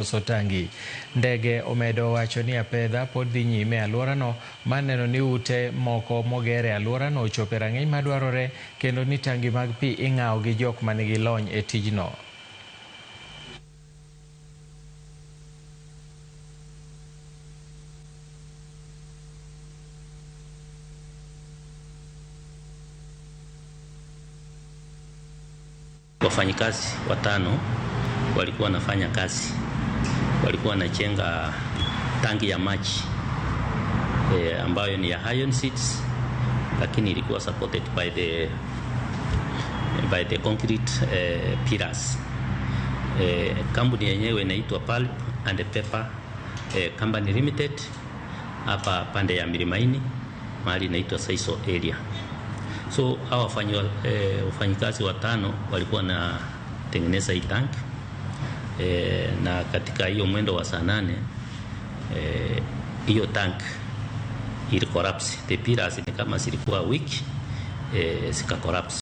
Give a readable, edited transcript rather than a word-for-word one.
Loso tangi. Ndege omedo wacho ni apedha pod dhi nyime e alworano mar neno ni ute moko moger e alworano ochopo e rang'iny madwarore kendo ni tangi mag pi ing'awo gi jok manigi lony e tijno. Wafanyikazi watano walikuwa wanafanya kazi, walikuwa wanachenga tangi ya maji ambayo ni ya iron seats, lakini ilikuwa supported by the concrete pillars. Kampuni yenyewe inaitwa Pulp and Paper Company Limited hapa pande ya Milimani, mahali inaitwa Saiso area. So hawa wafanyikazi watano walikuwa wanatengeneza hii tank na katika hiyo mwendo wa saa 8 hiyo tank ili collapse. The pillars ni kama zilikuwa weak, zika collapse.